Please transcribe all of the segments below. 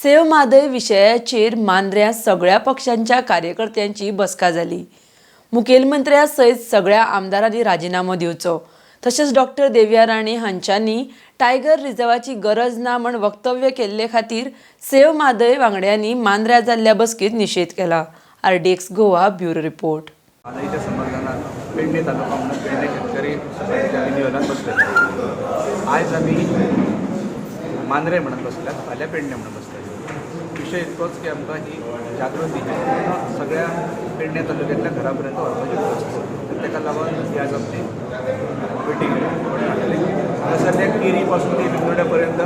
Save Mhadei विशयाचेर मांद्र्यां सगळ्या पक्षांच्या कार्यकर्त्यांची बसका जाली. मुखेलमंत्र्या सयत सगळ्या आमदारांनी राजिनामो दिवचो, तशेंच डॉक्टर देविया राणे हांच्यांनी टायगर रिझर्वाची गरज ना म्हण वक्तव्य केल्ले खातीर सेव म्हादय वांगड्यांनी मांद्र्यां जाल्ल्या बसकेंत निशेध केला. RDX Goa, bureau report. म्हादईच्या समर्थनात पेडणे तालुका म्हणून पेडणे शेतकरी सोसायटीच्या निवेदनात बसले. आयज आमी मांद्रे म्हणून बसल्यात, फाल्यां पेडणे म्हणून बसले. विशय इतकोच की आमकां ही जागृती ही सगळ्या पेडणे तालुक्यांतल्या घरा पर्यंत व्हरपाची गरज आसा. तर ताका लागून ही आज आमची मिटींग हाडलेली. हांगासरल्या केरी पासून ते बेंदोड्या पर्यंत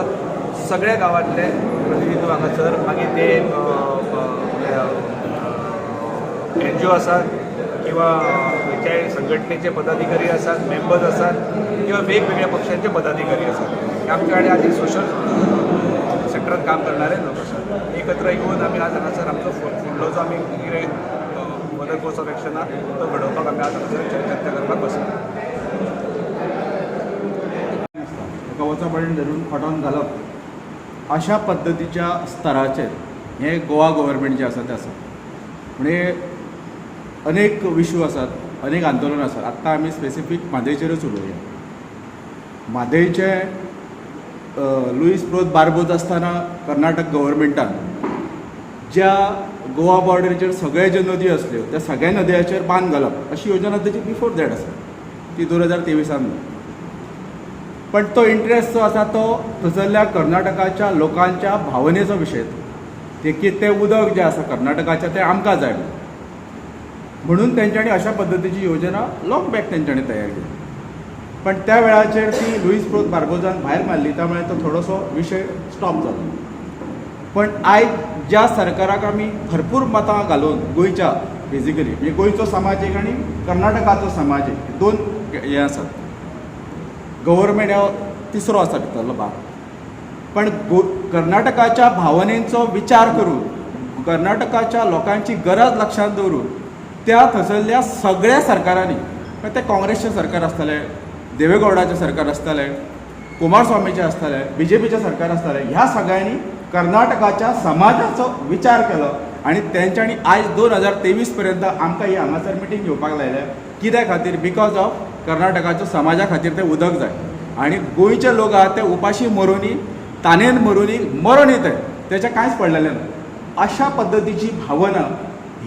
सगळ्या गांवांतले प्रतिनिधित्व हांगासर, मागीर ते एनजीओ आसात किंवा खंयच्याय संघटनेचे पदाधिकारी आसात, मेंबर्स आसात किंवा वेगवेगळ्या पक्षांचे पदाधिकारी आसात. आमच्या कडेन आनी सोशल सेक्टरात काम करणारे लोक आसात. एकत्र येवन आमी आज हांगासर आमचो फुडलो जो आमी कितें फर्दर कोर्स ऑफ एक्शन आहा, तो घडोवपाक आमी आज हांगासर चर्चा करपाक बसला. ताका वचा बळण धरून खोटोन घालप, अशा पद्दतीच्या स्तराचेर हें गोवा गव्हर्मेंट जें आसा तें आसा. म्हणजे अनेक इशू आसात, अनेक आंदोलन आसात. आत्तां आमी स्पेसिफीक म्हादयचेरूच उलोवया. म्हादयचें लुईस प्रोत बार्बोज आसतना कर्नाटक गव्हर्मेंटान ज्या गोवा बॉर्डरीचेर सगळे ज्यो नदी आसल्यो, त्या सगळ्या नदयांचेर बांद घालप अशी योजना तेजी बिफोर that आसा. ती 2023आन न्हू, पण तो इंट्रस्ट जो आसा तो थंयसरल्या कर्नाटकाच्या लोकांच्या भावनेचो विशय तो, ते की तें उदक जें आसा कर्नाटकाचें तें आमकां जाय म्हणून तेंच्यांनी अशा पद्दतीची योजना लॉंग बॅक तेंच्यांनी तयार केली. पण त्या वेळाचेर ती लुईस प्रोत बार्बोजान भायर मारली, त्यामुळे तो थोडोसो विशय स्टॉप जालो. पण आयज ज्या सरकाराक आमी भरपूर मतां घालून गोंयच्या, बेजिकली म्हणजे गोंयचो समाज एक आनी कर्नाटकाचो समाज एक, दोन हे आसात, गव्हर्मेंट हो तिसरो आसा भितरलो भाग. पण गो कर्नाटकाच्या भावनेचो विचार करून, कर्नाटकाच्या लोकांची गरज लक्षांत दवरून त्या थंयसरल्या सगळ्या सरकारांनी, मागीर तें काँग्रेसचें सरकार आसतलें, देवेगौडाचें सरकार आसतलें, कुमारस्वामीचें आसतलें, बीजेपीचें सरकार आसतलें, ह्या सगळ्यांनी कर्नाटकाच्या समाजाचो विचार केलो आनी तेंच्यांनी आयज 2023 पर्यंत आमकां ही हांगासर मिटींग घेवपाक लायल्या. कित्या खातीर? Because of कर्नाटकाच्या समाजा खातीर तें उदक जाय आनी गोंयचे लोक आहात ते उपाशी मरुनी, तानेन मरुनी, मरोनी, ते तेचें कांयच पडलेलें ना. अशा पद्दतीची भावना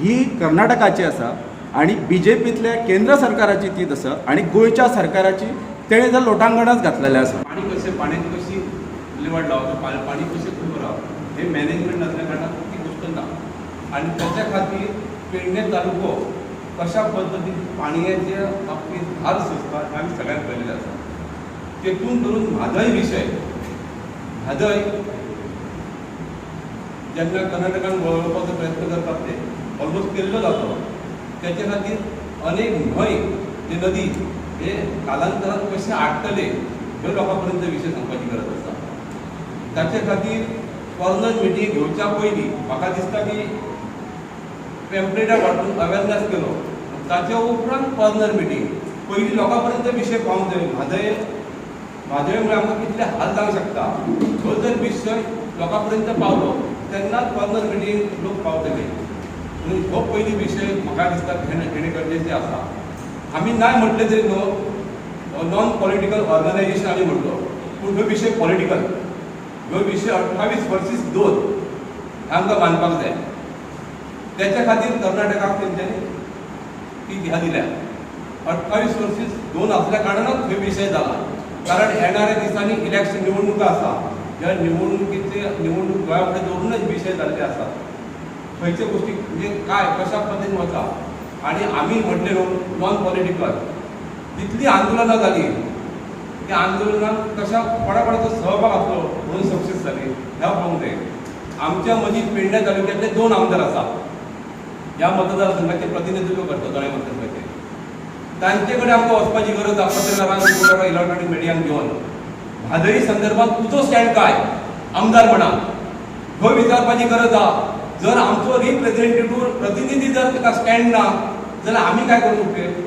ही कर्नाटकाची आसा आनी बीजेपींतल्या केंद्र सरकाराची तीच आसा आनी गोंयच्या सरकाराची तेणें जर लोटांगणच घातलेलें आसा. पाणी कशें, पाण्याची कशी विल्हेवाट लावप, पाणी कशें करप, हे मॅनेजमेंट नासल्या कारणान ती गोश्ट ना. आनी ताच्या खातीर पेडणे तालुको कशा पद्दतीन पाणयेचे बाबतींत हाल सोंसता हें आमी सगळ्यांक पळयलेलें आसा. तेतून धरून म्हादय विशय, म्हादय जेन्ना कर्नाटकान वळोवपाचो प्रयत्न करतात, ते ऑलमोस्ट केल्लो जातो. तेच्या खातीर अनेक न्हंय, जे नदी हे कालांतरान कशे आडटले, हे लोकां पर्यंत विशय सांगपाची गरज आसा. ताचे खातीर कॉर्नर मिटींग घेवच्या पयलीं म्हाका दिसता की पेम्पलेटां वांटून अवेरनेस केलो, ताच्या उपरांत कॉर्नर मिटींग. पयलीं लोकां पर्यंत विशय पावूंक जाय. म्हादय, म्हादय मुळे आमकां कितले हाल जावंक शकता, हो जर विशय लोकां पर्यंत पावलो तेन्नाच कॉर्नर मिटींग लोक पावतले. म्हणून हो पयली विशय म्हाका दिसता घेणे घेणे गरजेचें आसा. आमी नाय म्हटलें तरी न्हू, नॉन पॉलिटिकल ऑर्गनायझेशन आमी म्हणलो, पूण हो विशय पॉलिटिकल. हो विशय 28 वर्सीस 2 हें आमकां मानपाक जाय. त्याच्या खातीर कर्नाटकाक तेंच्यांनी ती ध्या दिल्या. 28 वर्सीस 2 असल्या कारणानच हे विशय जाला, कारण येणाऱ्या दिसांनी इलेक्शन, निवडणुका आसा. ह्या निवडणुकीचे, निवडणूक गोंया फुडें दवरूनच विशय जाल्ले आसात. खंयचे गोश्टी म्हणजे काय कशा पद्दतीन वता. आनी आमी म्हटलें न्हू नॉन पॉलिटिकल, तितलीं आंदोलनां जालीं, त्या आंदोलनात कशा कोणा कोणाचो सहभाग आसलो म्हणून सक्सेस जाली ह्या पळोवंक जाय. आमच्या मदीं पेडण्या तालुक्यांतले दोन आमदार आसात, ह्या मतदारसंघाचे प्रतिनिधित्व करता, दोनाय मतदारसंघाचे. तांचे कडेन आमकां वचपाची गरज आसा. पत्रकारांक, रिपोर्टरांक, इलेक्ट्रॉनीक मिडियांक घेवन म्हादई संदर्भात तुजो स्टँड काय आमदार म्हणा, हो विचारपाची गरज आहा. जर आमचो रिप्रेझेंटेटिव्ह, प्रतिनिधी जर ताका स्टँड ना जाल्यार आमी काय करून उपयोग?